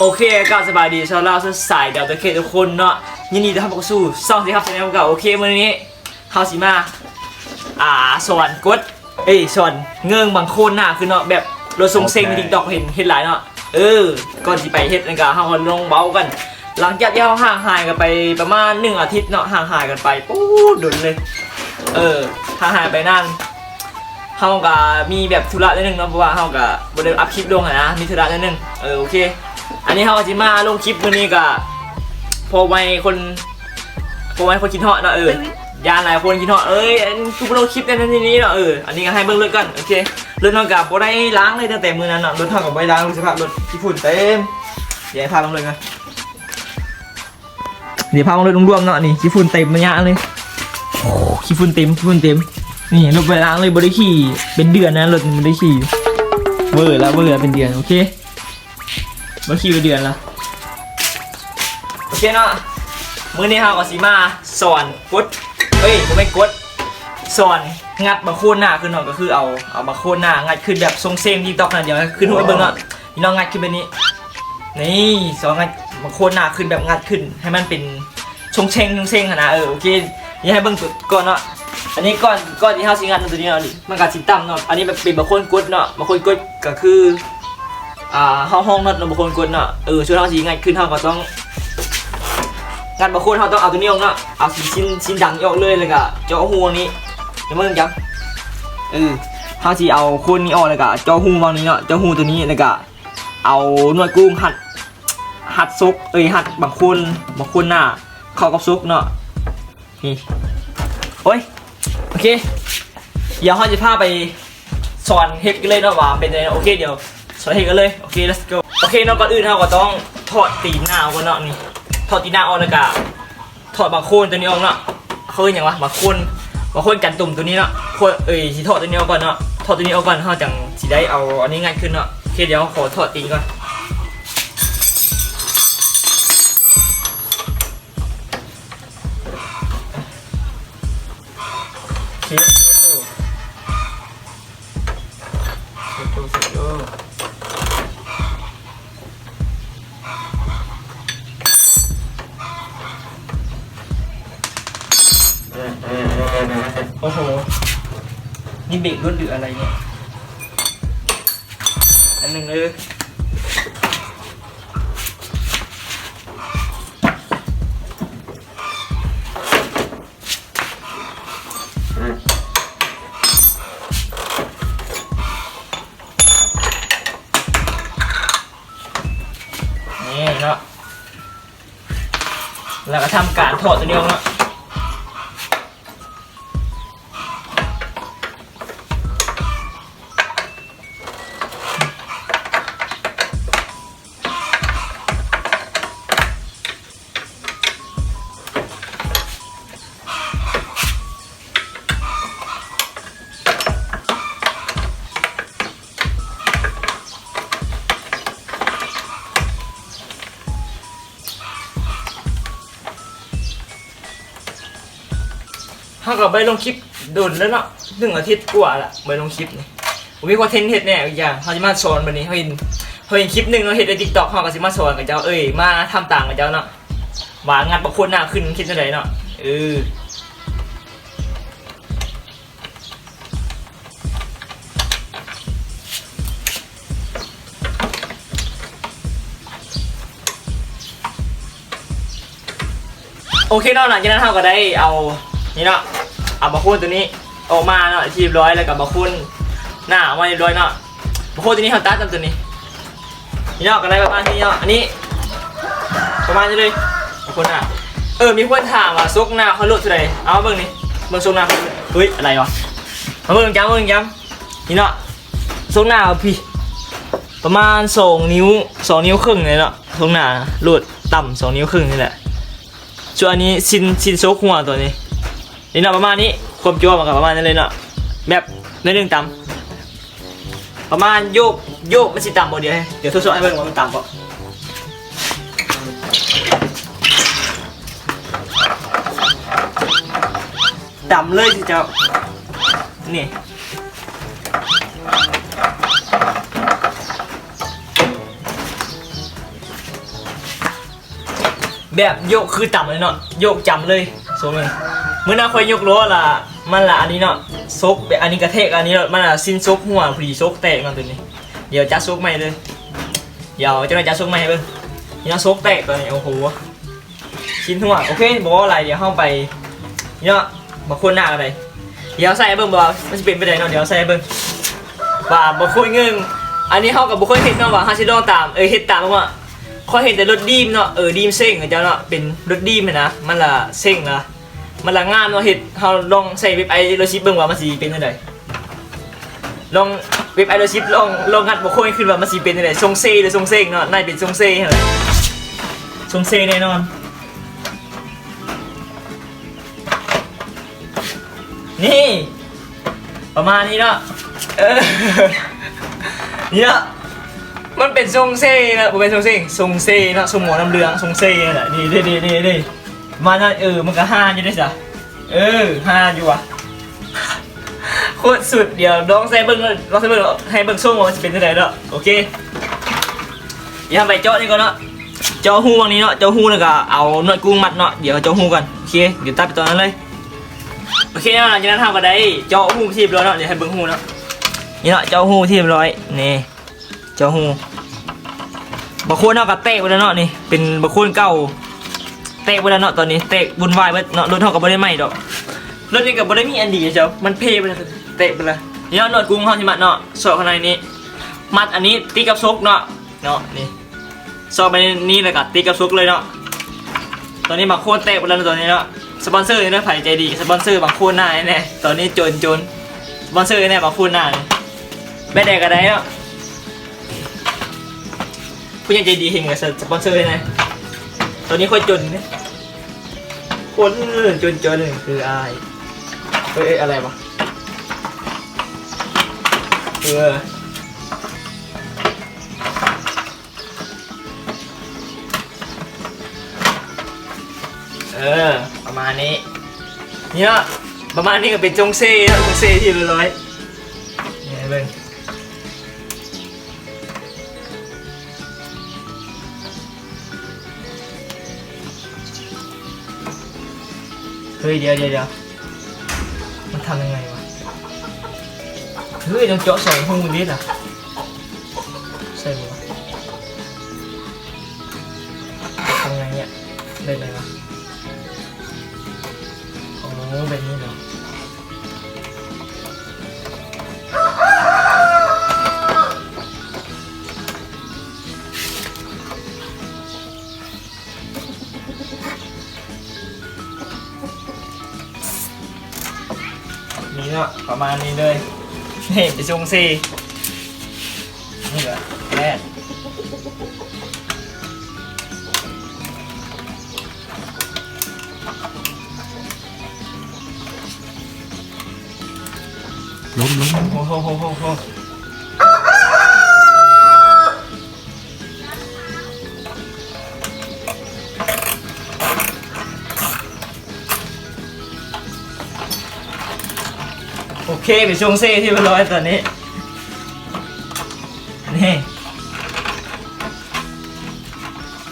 ໂອເຄ ກໍສະບາຍດີຊາວລາວຊາວສາຍດາວຕະເຄທຸກຄົນເນາະ, ຍິນດີຕ້ອນຮັບເຂົ້າສູ່ຊ່ອງຊິຄັບແຊນແນວເກົ່າ. ໂອເຄ ມື້ນີ້ເຮົາຊິມາ ອ່າ ສອນກົດ ເອີຍ ສອນເງິ່ງບັງໂຄນໜ້າຂຶ້ນເນາະ, ແບບລົດຊົງເຊັງໃນຕິກຕັອກເຫັນເຮັດຫຼາຍເນາະ. ເອີ ກ່ອນຊິໄປເຮັດນັ້ນກະ ເຮົາກໍລອງເວົ້າກັນ. ຫຼັງຈາກທີ່ເຮົາຫ່າງຫາຍກັນໄປປະມານໜຶ່ງອາທິດເນາະ, ຫ່າງຫາຍກັນໄປ ໂອ້ ດົນເລີຍ. ເອີ ຫ່າງຫາຍໄປນານ ເຮົາກະມີແບບທຸລະໜ້ອຍໜຶ່ງເນາະ, ເພາະວ່າເຮົາກະບໍ່ໄດ້ອັບຄລິບລົງຫັ້ນນະ, ມີທຸລະໜ້ອຍໜຶ່ງ. ເອີ ໂອເຄ ອັນນີ້ເຮົາກະຊິມາລົງຄລິບມື້ນີ້ກະ ເພາະວ່າໃຫ້ຄົນ ເພາະວ່າໃຫ້ຄົນຄິດຮອດເນາະ. ເອີ ຢ້ານຫຼາຍຄົນຄິດຮອດ ເອີຍ ອັນຄືບໍ່ລົງຄລິບແນວນັ້ນແນວນີ້ເນາະ. ເອີ ອັນນີ້ກໍໃຫ້ເບິ່ງເລີຍກ່ອນ. ໂອເຄ ລົດເຮົາກໍບໍ່ໄດ້ລ້າງເລີຍຕັ້ງແຕ່ມື້ນັ້ນເນາະ, ລົດເຮົາກໍບໍ່ໄດ້ລ້າງ ສະພາບລົດຂີ້ຝຸ່ນເຕັມ. ດຽວໃຫ້ພາເບິ່ງເລີຍກ່ອນ, ດຽວພາເບິ່ງລົດລວມໆເນາະ. ນີ້ຂີ້ຝຸ່ນເຕັມມາຍະເລີຍ, ໂອ້ ຂີ້ຝຸ່ນເຕັມ ຂີ້ຝຸ່ນເຕັມ. ນີ້ລົດບໍ່ໄດ້ລ້າງເລີຍ, ບໍ່ໄດ້ຂີ່ເປັນເດືອນນະ, ລົດນີ້ບໍ່ໄດ້ຂີ່ ເວີລະ ເວີລະເປັນເດືອນ. ໂອເຄ ບໍ່ຂີ່ໄປເດືອນລະ. ໂອເຄເນາະ, ມື້ນີ້ເຮົາກໍຊິມາສອນກົດ ເອີຍ ບໍ່ແມ່ນກົດ ສອນງັດບັກໂຄນໜ້າຂຶ້ນເນາະ. ກໍຄືເອົາ ເອົາບັກໂຄນໜ້າງັດຂຶ້ນແບບຊົງເຊັງຕິກຕັອກຫັ້ນ. ດຽວຂຶ້ນຮູບໃຫ້ເບິ່ງເນາະ, ພີ່ນ້ອງງັດຂຶ້ນແບບນີ້. ນີ້ ສອນງັດບັກໂຄນໜ້າຂຶ້ນແບບງັດຂຶ້ນໃຫ້ມັນເປັນຊົງເຊັງ ຊົງເຊັງຫັ້ນນະ. ເອີ ໂອເຄ ດຽວໃຫ້ເບິ່ງກ່ອນເນາະ. ອັນນີ້ກ່ອນ ກ່ອນທີ່ເຮົາຊິງັດຕົວນີ້ເນາະ, ມັນກໍຊິຕ່ຳເນາະ. ອັນນີ້ມັນເປັນບັກໂຄນກົດເນາະ, ບັກໂຄນກົດກໍຄື ອ່າ ເຮົາຮອງນັດເນາະ ບັກໂຄນກົດເນາະ. ເອີ ສ່ວນເຮົາຊິງັດຂຶ້ນ ເຮົາກໍຕ້ອງ ງັດບັກໂຄນ ເຮົາຕ້ອງເອົາຕົວນີ້ອອກເນາະ, ເອົາຊິນ ຊິນ ຊິນດຳນີ້ອອກເລີຍ ແລ້ວກໍເຈາະຮູອັນນີ້. ເບິ່ງຈັງ ເອີ ເຮົາຊິເອົາໂຄນນີ້ອອກ ແລ້ວກໍເຈາະຮູໝ່ອງນີ້ເນາະ, ເຈາະຮູຕົວນີ້ ແລ້ວກໍເອົາໜວດກຸ້ງຮັດ ຮັດສົກ ເອີຍ ຮັດບັກໂຄນ ບັກໂຄນໜ້າເຂົ້າກັບສົກເນາະ. ນີ້ ໂອ້ຍ ໂອເຄ ດຽວເຮົາຈະພາໄປສອນເຮັດກັນເລີຍເນາະ ວ່າເປັນຈັ່ງໃດ. ໂອເຄ ດຽວສອນເຮັດກັນເລີຍ. ໂອເຄ let's go. ໂອເຄເນາະ, ກ່ອນອື່ນເຮົາກໍຕ້ອງຖອດຕີນໜ້າອອກກ່ອນເນາະ. ນີ້ ຖອດຕີນໜ້າອອກ ແລ້ວກໍຖອດບັກໂຄນຕົວນີ້ອອກເນາະ. ເຂົາເອີ້ນຫຍັງວະ ບັກໂຄນ ບັກໂຄນກັນຕຸ່ມຕົວນີ້ເນາະ. ໂຄນ ເອີຍ ຊິຖອດຕົວນີ້ອອກກ່ອນເນາະ, ຖອດຕົວນີ້ອອກກ່ອນ ເຮົາຈັ່ງຊິໄດ້ເອົາອັນນີ້ງັດຂຶ້ນເນາະ. ໂອເຄ ດຽວເຮົາຂໍຖອດຕີນກ່ອນ. ໂອ້ໂຫ ນີ້ເບຣກລົດຫຼືອະໄລເນຍ? ອັນໜຶ່ງເດີ. ນີ້ເນາະ ແລ້ວກໍທຳການຖອດຕົວນີ້ອອກເນາະ. ເຮົາກໍບໍ່ໄດ້ລົງຄລິບດົນແລ້ວເນາະ, ໜຶ່ງອາທິດກວ່າລະ ບໍ່ໄດ້ລົງຄລິບນີ້. ບໍ່ມີຄອນເທັນເຮັດແດ່. ອີກຢ່າງເຮົາຊິມາສອນບັດນີ້, ເຮົາເຫັນ ເຮົາເຫັນຄລິບໜຶ່ງເນາະ ເຮັດໃນຕິກຕັອກ, ເຮົາກໍຊິມາສອນເຂົາເຈົ້າ ເອີຍ ມາທຳຕາມເຂົາເຈົ້າເນາະ ວ່າງັດບັກໂຄນໜ້າຂຶ້ນເຮັດຈັ່ງໃດເນາະ. ເອີ ໂອເຄເນາະ, ຫຼັງຈາກນັ້ນເຮົາກໍໄດ້ເອົານີ້ເນາະ ເອົາບັກໂຄນຕົວນີ້ອອກມາເນາະ ທີ່ຮຽບຮ້ອຍ, ແລ້ວກໍບັກໂຄນໜ້າອອກມາຮຽບຮ້ອຍເນາະ. ບັກໂຄນຕົວນີ້ເຮົາຕັດນຳຕົວນີ້ ນີ້ເນາະ ກໍໄດ້ປະມານນີ້ເນາະ. ອັນນີ້ປະມານນີ້ເລີຍ ບັກໂຄນໜ້າ. ເອີ ມີຄົນຖາມວ່າຊົກໜ້າຂ້ອຍໂຫຼດເທົ່າໃດ? ເອົາມາເບິ່ງນີ້ ເບິ່ງຊົກໜ້າ. ເຮີ້ຍ ອະໄລວະ? ມາເບິ່ງຈ້ຳ ເບິ່ງຈ້ຳ ນີ້ເນາະ ຊົກໜ້າພີ່ ປະມານສອງນິ້ວ ສອງນິ້ວເຄິ່ງນີ້ເນາະ, ຊົກໜ້າໂຫຼດຕ່ຳສອງນິ້ວເຄິ່ງນີ້ແຫຼະ. ສ່ວນອັນນີ້ຊິນ ຊິນຊົກຫົວຕົວນີ້ ນີ້ເນາະ ປະມານນີ້. ຄວາມຈົວມັນກໍປະມານນີ້ເລີຍເນາະ, ແບບໜ້ອຍໜຶ່ງຕ່ຳ ປະມານໂຍກ ໂຍກມັນຊິຕ່ຳບໍ່? ດຽວ ດຽວທົດສອບໃຫ້ເບິ່ງວ່າມັນຕ່ຳບໍ່. ຕ່ຳເລີຍຊິເຈົ້າ ນີ້. ໂ ແບບໂຍກຄືຕຳເລີຍເນາະ ໂຍກຈຳເລີຍ. ໂຊກນີ້ ມື້ໜ້າຂ້ອຍຍົກລໍ້ລະ ມັນລະອັນນີ້ເນາະ ສົກ ແບບອັນນີ້ກະແທກອັນນີ້ເນາະ ມັນລະຊີ້ນສົກຫົວ ພໍດີສົກແຕກເນາະໂຕນີ້. ດຽວຈັດສົກໃໝ່ເດີ ດຽວຈັກໜ້ອຍຈັດສົກໃໝ່ໃຫ້ເບິ່ງ. ນີ້ເນາະ ສົກແຕກໂຕນີ້ ໂອ້ໂຫ ຊີ້ນຫົວ. ໂອເຄ ບໍ່ເວົ້າຫຼາຍ ດຽວເຮົາໄປ ນີ້ເນາະ ມາໂຄນໜ້າກັນເລີຍ. ດຽວໃສ່ໃຫ້ເບິ່ງວ່າມັນຊິເປັນແບບໃດເນາະ ດຽວໃສ່ໃຫ້ເບິ່ງວ່າບໍ່ຄ່ອຍເງິ່ງ. ອັນນີ້ເຮົາກະບໍ່ຄ່ອຍເຮັດເນາະ ວ່າເຮົາຊິລອງຕາມ ເອີ ເຮັດຕາມເບິ່ງວ່າ ຂ້ອຍເຫັນແຕ່ລົດດີມເນາະ ເອີ ດີມເສັງເຂົາເຈົ້າເນາະ ເປັນລົດດີມຫັ້ນນະ ມັນລະເສັງນະ ມັນລະງາມເນາະ. ເຮັດ ເຮົາລອງໃສ່ເວັບໄອໂລຊິບເບິ່ງວ່າມັນຊິເປັນຈັ່ງໃດ. ລອງເວັບໄອໂລຊິບ ລອງ ລອງງັດບໍ່ຄ່ອຍຂຶ້ນວ່າມັນຊິເປັນຈັ່ງໃດ ຊົງເຊ ຫຼື ຊົງເສັງເນາະ. ໜ້າຈະເປັນຊົງເຊຫັ້ນແຫຼະ ຊົງເຊແນ່ນອນ. ນີ້ ປະມານນີ້ເນາະ ເອີ ນີ້ເນາະ ມັນເປັນຊົງເຊເນາະ ບໍ່ແມ່ນຊົງເສັງ ຊົງເຊເນາະ ຊົງໝໍນ້ຳເຫຼືອງ ຊົງເຊຫັ້ນແຫຼະ. ນີ້ ເດ້ ເດ້ ເດ້ ປະມານນັ້ນ. ເອີ ມັນກະຮ່າຢູ່ເດ້ຊະ ເອີ ຮ່າຢູ່ຫວາ ໂຄດສຸດ. ດຽວລອງໃສ່ເບິ່ງ ລອງໃສ່ເບິ່ງ ໃຫ້ເບິ່ງຊົງວ່າມັນຊິເປັນຈັ່ງໃດເນາະ. ໂອເຄ ດຽວເຮົາໄປເຈາະນີ້ກ່ອນເນາະ ເຈາະຮູຫວ່າງນີ້ເນາະ ເຈາະຮູແລ້ວກະເອົາໜວດກຸ້ງມັດເນາະ. ດຽວເຈາະຮູກ່ອນ ໂອເຄ ດຽວຕັດໄປຕອນນັ້ນເລີຍ. ໂອເຄເນາະ ຫຼັງຈາກນັ້ນເຮົາກະໄດ້ເຈາະຮູທີ່ຮຽບຮ້ອຍເນາະ ດຽວໃຫ້ເບິ່ງຮູເນາະ. ນີ້ເນາະ ເຈາະຮູທີ່ຮຽບຮ້ອຍ ນີ້ ເຈາະຮູ ບາງຄົນເຮົາກະແຕກໄປແລ້ວເນາະ. ນີ້ເປັນບາງຄົນເກົ່າ ແຕກໄປແລ້ວເນາະ ຕອນນີ້ແຕກວຸ້ນວາຍເບິດເນາະ. ລົດເຮົາກະບໍ່ໄດ້ໃໝ່ດອກ ລົດນີ້ກະບໍ່ໄດ້ມີອັນດີຫຍັງ ມັນເພໄປແລ້ວ ແຕກໄປແລ້ວ. ນີ້ເນາະ ໜວດກຸ້ງເຮົາຊິມັດເນາະ ຊອກຂ້າງໃນນີ້ ມັດອັນນີ້ຕິດກັບສົກເນາະ ເນາະ ນີ້ ຊອກໄປນີ້ແລ້ວກະຕິດກັບສົກເລີຍເນາະ. ຕອນນີ້ບາງຄົນແຕກໄປແລ້ວເນາະ ຕອນນີ້ເນາະ. ສະປອນເຊີແດ່ເດີ ໃຜໃຈດີສະປອນເຊີບາງຄົນໜ້າແນ່ ຕອນນີ້ຈົນ ຈົນ ສະປອນເຊີແດ່ບາງຄົນໜ້າ ແບບໃດກະໄດ້ເນາະ. ຜູ້ໃຫຍ່ໃຈດີເຫັນກະສະປອນເຊີແດ່ ຕອນນີ້ຂ້ອຍຈົນເດ້ ຄົນຈົນໆ ຄືອ້າຍ ເອີຍ ອະໄລວະ ເອີ. ເອີ ປະມານນີ້ ນີ້ເນາະ ປະມານນີ້ກະເປັນຊົງເຊເນາະ ຊົງເຊທີ່ຮຽບຮ້ອຍ ນີ້ໃຫ້ເບິ່ງ. ເຮີ້ຍ ດຽວ ດຽວ ດຽວ ມັນທຳຍັງໄງວະ? ເຮີ້ຍ ຕ້ອງເຈາະສອງຮູນີ້ລະ ໃສ່ບໍ່ວະ? ທຳໄງເນຍ? ໄດ້ໄໝວະ? ໂອ້ ແບບນີ້ເນາະ. ນີ້ເນາະ ປະມານນີ້ເລີຍ ນີ້ເປັນຊົງເຊ ນີ້ແຫຼະ ແລດ ລົມ ລົມ ໂອ້ໂຫ ໂອ້ໂຫ ໂອ້ໂຫ. ໂອເຄ ເປັນຊົງເຊທີ່ຮຽບຮ້ອຍຕອນນີ້ ນີ້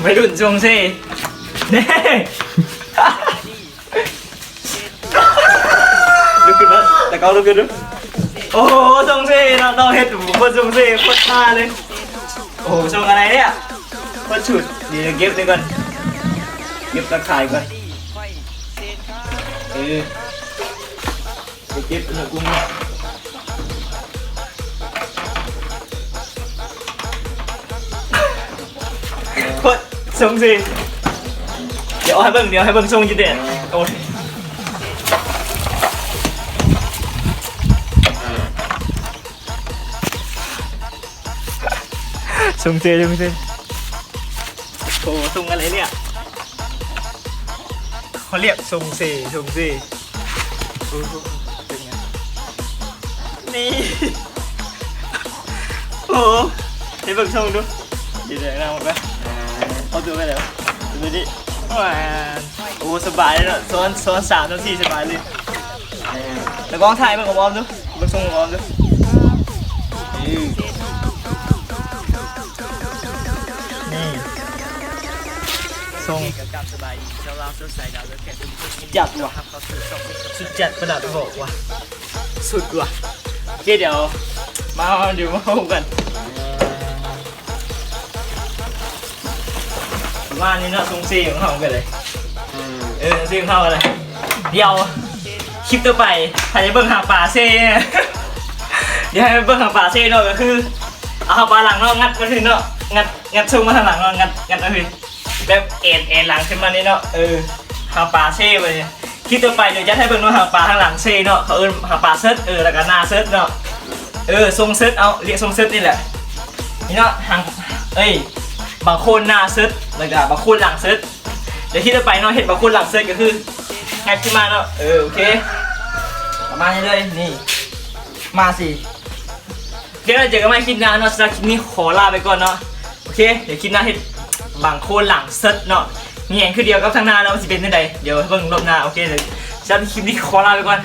ໄວລຸ້ນຊົງເຊ ນີ້. ລຸກຂຶ້ນມາ ຕາເກົາລຸກຂຶ້ນດູ ໂອ້ໂຫ ຊົງເຊເນາະ ນ້ອງເຮັດໂຄດຊົງເຊ ໂຄດທ່າເລີຍ ໂອ້ໂຫ ຊົງອັນໃດເນຍ ໂຄດຊຸດ ດຽວເກັບນີ້ກ່ອນ ເກັບຕາຂ່າຍກ່ອນ ເອີ ໄປເກັບອຸນຫະພູມເນາະ ໂຄດຊົງເຊ ດຽວເອົາໃຫ້ເບິ່ງ ດຽວໃຫ້ເບິ່ງຊົງຈິເດດ ໂອ້ຍ ຊົງເຊ ຊົງເຊ ໂອ້ ຊົງອັນໃດເນຍ ເຂົາຮຽກຊົງເຊ ຊົງເຊ ໂອ້ ເປັນຫຍັງ ນີ້ ໂອ້ ໃຫ້ເບິ່ງຊົງດູ ດີໃຈນຳໄປ ເອົາໂຕໄປແລ້ວ ໂຕນີ້ ໂອ້ ສະບາຍເນາະ ຊ້ອນ ຊ້ອນສາມ ຊ້ອນສີ່ ສະບາຍເລີຍ ຕາກ້ອງຖ່າຍເບິ່ງອ້ອມໆດູ ເບິ່ງຊົງອ້ອມໆດູ ນີ້ ນີ້. ຈັດວ່ະ ສຸດຈັດປະດັບບອກວ່ະ ສຸດວ່ະ. ໂອເຄ ດຽວມາ ດຽວມາພົບກັນ ປະມານນີ້ເນາະ ຊົງເຊຂອງເຮົາກໍໄດ້ ເອີ ຊົງເຊຂອງເຮົາກໍໄດ້. ດຽວຄລິບຕໍ່ໄປ ໃຜຈະເບິ່ງຫາງປາເຊ ດຽວໃຫ້ເບິ່ງຫາງປາເຊເນາະ ກໍຄືເອົາຫາງປາຫຼັງເນາະ ງັດມາເທິງເນາະ ງັດ ງັດຊົງມາທາງຫຼັງເນາະ ງັດ ງັດມາເທິງ ແບບແອນ ແອນຫຼັງຂຶ້ນມານີ້ເນາະ ເອີ ຫາງປາເຊໄປ. ຄລິບຕໍ່ໄປດຽວຈັດໃຫ້ເບິ່ງເນາະ ຫາງປາທາງຫຼັງເຊເນາະ ເຂົາເອີ້ນຫາງປາເຊີດ ເອີ ແລ້ວກໍໜ້າເຊີດເນາະ ເອີ ຊົງເຊີດ ເອົາ ລຽກຊົງເຊີດນີ້ແຫຼະ ນີ້ເນາະ ຫາງ ເອີຍ ບາງຄົນໜ້າເຊີດ ແລ້ວກໍບາງຄົນຫຼັງເຊີດ. ດຽວຄລິບຕໍ່ໄປເນາະ ເຮັດບາງຄົນຫຼັງເຊີດກໍຄື ແຮັກຂຶ້ນມາເນາະ ເອີ ໂອເຄ ປະມານນີ້ເລີຍ ນີ້ ມາຊິ ໂອເຄ ເຈີກັນໃໝ່ຄລິບໜ້າເນາະ ສຳລັບຄລິບນີ້ຂໍລາໄປກ່ອນເນາະ ໂອເຄ ດຽວຄລິບໜ້າເຮັດບາງຄົນຫຼັງເຊີດເນາະ ມີຫຍັງຄືດຽວກັບທາງໜ້າເນາະ ມັນຊິເປັນຈັ່ງໃດ ດຽວເບິ່ງລອບໜ້າ ໂອເຄ ສຳລັບຄລິບນີ້ຂໍລາໄປກ່ອນ.